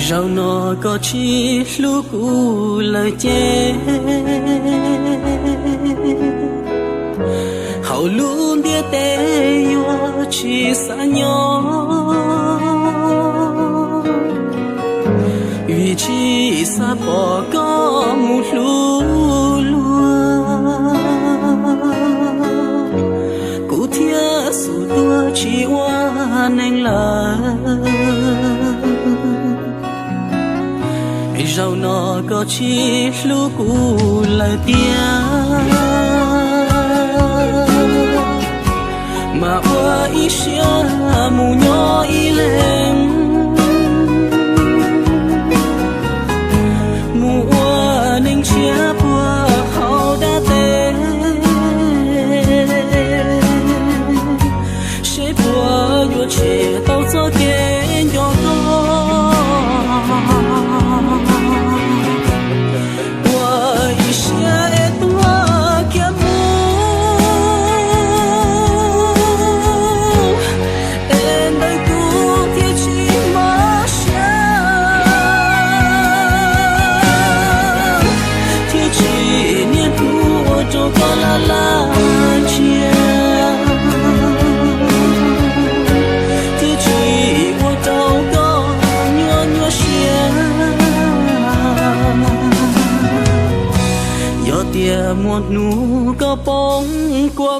Zaum no koj tsis hlub kuv lawm ces hauv lub ntiaj teb yuav tsis xav nyob, vim tsis xav pom koj mus hlub luag, kuv thiaj xub tuag tsis ua neeg lawm. Zaum no koj tsis hlub kuv lawm tiag, mas ua ib siab mus nyob ib leeg, mus ua neeg tshiab puag hauv dab teb, seb puas yuav tshem tau txoj kev nco koj. Ua ib siab es tuag kiag mus, es ntawm kuv thiaj tsis mob siab, thiaj tsis niaj hnub ua rau koj laj laj tsiaj, thiaj tsis ua rau koj nyuaj nyuaj siab. Yog tias muaj hnub koj poob kua